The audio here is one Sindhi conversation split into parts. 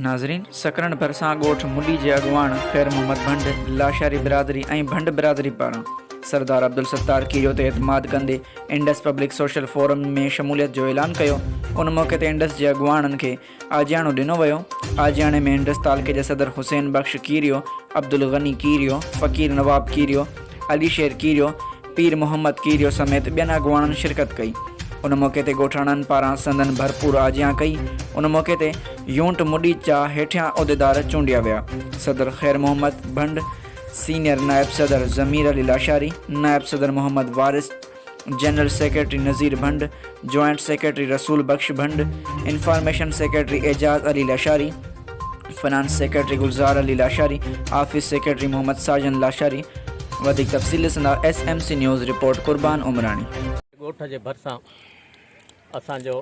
ناظرين سڪرنڊ ڀرسان ڳوٺ مڏي جي اڳواڻ خير محمد ڀنڊ، لاشاري برادري ۽ ڀنڊ برادري پاران سردار عبدالستار کيريو تي اعتماد ڪندي انڊس پبلڪ سوشل فورم ۾ شموليت جو اعلان ڪيو. ان موقعي تي انڊس جي اڳواڻن کي آجياڻو ڏنو ويو. آجياڻي ۾ انڊس تعلقي جي صدر حسين بخش کيريو، عبدالغني کيريو، فقير نواب کيريو، علي شير کيريو، پير محمد کيريو سميت ٻين اڳواڻن شرڪت ڪئي. ان موقعي تي ڳوٺاڻن پاران سندن ڀرپور آجيان ڪئي. ان موقعي تي يونٽ مڏي جا هيٺيان عهديدار چونڊيا ويا، صدر خير محمد ڀنڊ، سينيئر نائب صدر ضمير علي لاشاري، نائب صدر Muhammad Waris, general secretary Nazir Bhand, joint secretary Rasool Bakhsh Bhand, information secretary Ejaz Ali Lashari, finance secretary Gulzar Ali Lashari, office secretary Muhammad Sajan Lashari. وڌيڪ تفصيل ڏسندا S M C news report Qurban Umrani. ڳوٺ جي ڀرسان اسان جو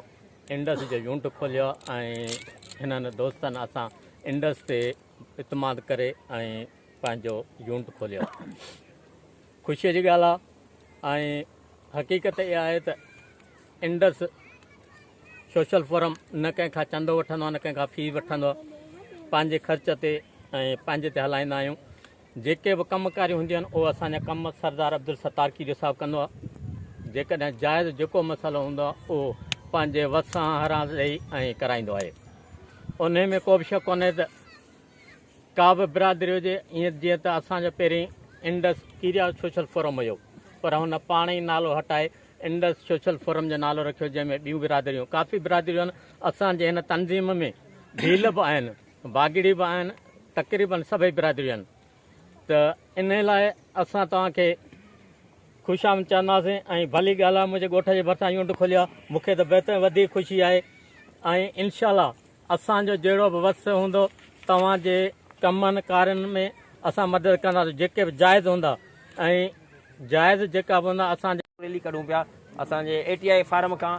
انڊس جو يونٽ کوليو آهي ۽ هنن دوستن اسان انڊس تي اعتماد ڪري ۽ پنهنجو يونٽ کوليو آهي. خوشيء جي ڳالهه آهي ۽ حقيقت اها آهي ته انڊس سوشل فورم نه ڪنهن کان چندو وٺندو آهي نه ڪنهن کان في وٺندو آهي پنهنجي خرچ تي ۽ پنهنجي تي هلائيندا آهيون جيڪي به ڪم ڪاريون هونديون آهن اهو اسان جا ڪم سردار عبدالستار کيريو صاحب ڪندو آهي جيڪڏهن جائز جيڪو مسئلو هوندو آهي اهو پنهنجي وسان هران ڏئي ۽ ڪرائيندو آهي انهي ۾ ڪو به شڪ ڪونهي ته ڪا به برادري هجي ائين جيئن ته اسان جو پهرين انڊس ڪيريا سوشل فورم هيو پر هن پاڻ ئي نالو هٽائي انڊس سوشل فورم جو نالو رکيو جنهن ۾ ٻيون برادريون ڪافي برادريون آهن اسان جي هن تنظيم ۾ ڀيل به آهن باگڙي به آهن تقريبن سڀئي برادريون آهن ته انهي لاء اسان توهان کي خوش آمد چونداسين ۽ ڀلي ڳالهه آهي منهنجي ڳوٺ جي ڀرسان يونٽ کليو آهي مون کي ته بهتر وڌيڪ خوشي آهي ۽ انشاء الله اسان جو جهڙو به وس هوندو توهان جي ڪمن ڪارين ۾ اسان مدد ڪنداسين جيڪي به جائز هوندا ۽ جائز جيڪا به هوندا اسان جي. ريلي ڪڍون پيا اسان جي اي ٽي I form کان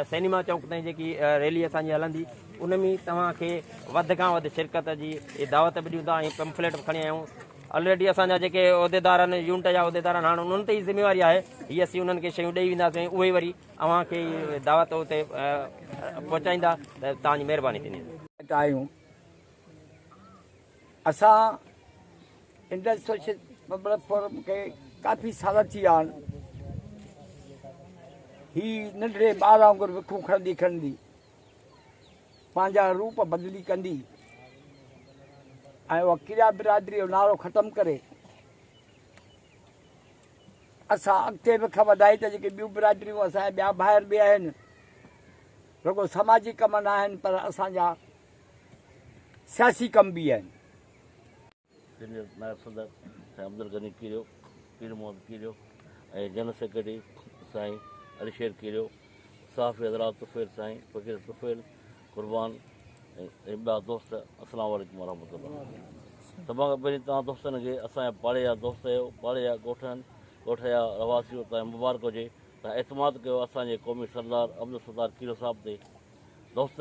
سئنيما چونڪ تائين جيڪي ريلي اسان جي هلندي ان ۾ توهان کي وڌ کان وڌ شرڪت جي دعوت به ڏيون ٿا ۽ پمفليٽ به کڻي آيا آهيون الريڊي اسان جا جيڪي عهديدار آهن يونٽ جا عهديدار آهن هاڻ انهن تي ئي ذميواري آهي هي اسين انهن کي شيون ڏئي وينداسين ۽ اهي وري اوهان کي دعوت اتي پهچائيندا ته توهان جي مهرباني ٿيندي. آهيون اسان انڊس سوشل پبلڪ فورم کي ڪافي سال ٿي ويا آهن هي ننڍڙي ٻار وانگر وکون کڻندي کڻندي پنهنجا روپ بدلي ڪندي ۽ اها ڪريا برادري جو نعرو ختم ڪري اسان اڳتي وک وڌائي ته جيڪي ٻيون برادريون اسان جا ٻيا ڀائر به آهن رڳو سماجي ڪم نه آهن پر اسان جا سياسي ڪم به آهن. سينيئر نائب صدر سائين عبدالغني ڪيريو، پير محمد ڪيريو ۽ جنرل سيڪريٽري سائين علي شير ڪيريو، صحافي حضرات طفيل سائين فقير طفيل قربان ۽ ٻيا دوست السلام عليڪم ورحمة الله سڀ کان پهرين توهان دوستن کي اسان جا پاڙي جا دوست آهيو پاڙي جا ڳوٺ آهن ڳوٺ جا رهواسي آهيو توهان مبارڪ هجي توهان اعتماد ڪيو اسان جي قومي سردار عبدالستار کيرو صاحب تي دوست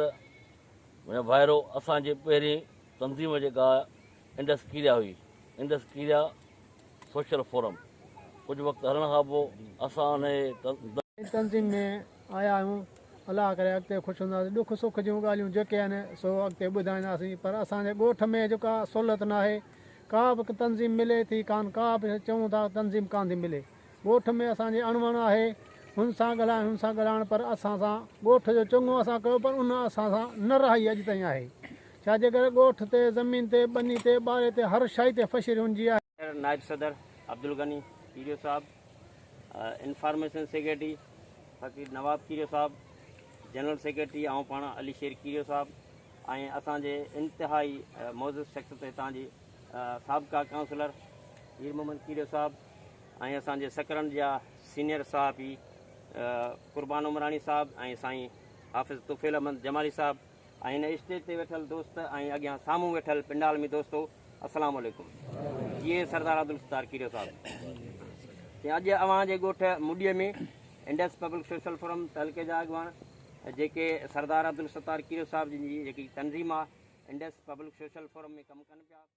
منهنجا ڀائرو اسان جي پهرين تنظيم جيڪا انڊس ڪيريا هئي انڊس ڪيريا سوشل فورم ڪجهه وقت هلڻ کان پوء اسان انهي تنظيم ۾ آيا آهيون الله ڪري اڳتي خوش هونداسين ڏک سک جون ڳالهيون جيڪي آهن سو اڳتي ٻڌائينداسين پر اسان جي ڳوٺ ۾ جيڪا سهولت ناهي ڪا به تنظيم ملي ٿي ڪان ڪا به چئون ٿا تنظيم ڪان ٿي ملي ڳوٺ ۾ اسان جي اڻوڻ آهي هن سان ڳالهائڻ هن سان ڳالهائڻ پر اسان سان ڳوٺ جو چڱو اسان ڪيو پر ان اسان سان نه رهائي اڄ تائين آهي ڇا جي ڪري ڳوٺ تي زمين تي ٻني تي ٻاري تي هر شئي تي فشري هن جي آهي. نائب صدر عبدالغني کيريو صاحب، انفارميشن سيڪريٽري فقير نواب کيريو صاحب، جنرل سيڪريٽري آئون پاڻ علي شير کيريو صاحب ۽ اسان جي انتهائي معزز شخصيت هتان جي سابقه ڪائونسلر پير محمد کيريو صاحب ۽ اسان جي سڪرنڊ جا سينئر صحافي قربان عمراڻي صاحب ۽ سائين حافظ طفيل احمد جمالي صاحب ۽ هن اسٽيج تي ويٺل دوست ۽ اڳيان سامهون ويٺل پنڊال ۾ دوستو السلام عليڪم جيئي سردار عبدالستار کيريو صاحب چي اڄ اوهان جي ڳوٺ مڏي ۾ انڊس پبلڪ سوشل فورم تعلقي جا اڳواڻ جيڪي سردار عبدالستار کيريو صاحب جن جي جيڪي تنظيم آ انڊس پبلڪ سوشل فورم ۾ ڪم ڪن پيا.